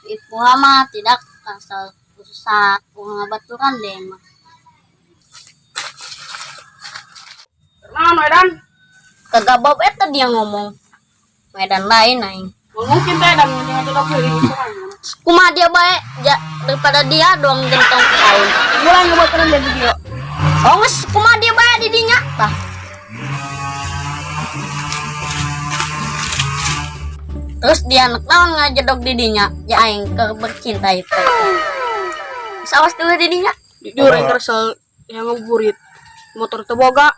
Ipuha mah tidak asal susah ngabaturan deh mah. Naon edan? Kagak eta dia ngomong. Medan lain aing. Mungkin teh edan jangan cocok deui sorangan. Kumaha dia bae ja, daripada dia doang gentong ke aing. Mulai ngabaturan dia video. Oh geus kumaha dia bae di dinya tah. Terus dia anak naon ngajedog di dinya, ya aing keur bercinta itu. Geus awas dulu di dinya. Jujur aing kesel yang ngabuburit. Motor teu boga,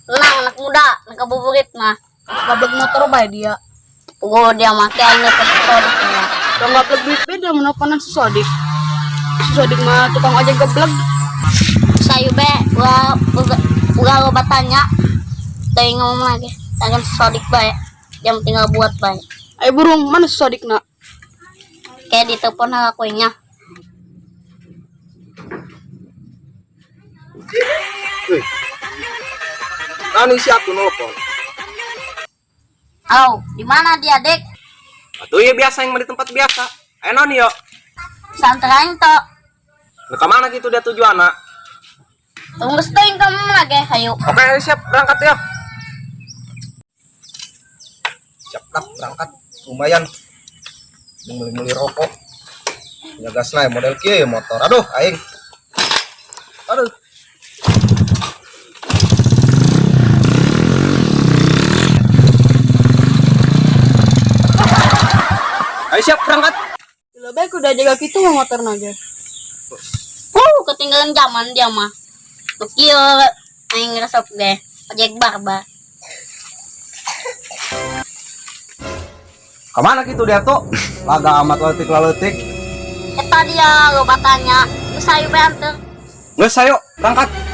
Tenang anak muda, nak ngabuburit mah. gablek motor bae dia. Oh dia make aing dapet produknya. Tong gablek duit beda menopanan si Sodik. Si Sodik mah tukang ojek geblek. Sayu be, gua gua loba tanya. Teuing ngomong lagi. Tangan sodik bae. Jam tinggal buat bae. Ayo burung, mana si Sodik nak? Kayak ditelepon akunya. Wih. Nah, nih siapa nelpon? Halo, di mana dia, Dek? Atuh ya biasa yang di tempat biasa. Ayo noni yo. Santai to. Nah, kemana gitu dia tujuan nak? Tunggu teuing kamu lagi, hayu. Oke, siap berangkat ya. Siap lah berangkat. Lumayan. Beli-beli rokok. Ya gas lah model kieu ya motor. Aduh, aing. Aduh. Ayo siap berangkat. Gila bae udah jaga gitu mah motor aja. Ketinggalan zaman dia mah. Tuh kieu aing resep ge. Ojek barbar. Kemana gitu dia tuh? Laga amat letik laletik. Eta dia loba tanya. Geus hayu bae anteur. Nggak, ayo berangkat.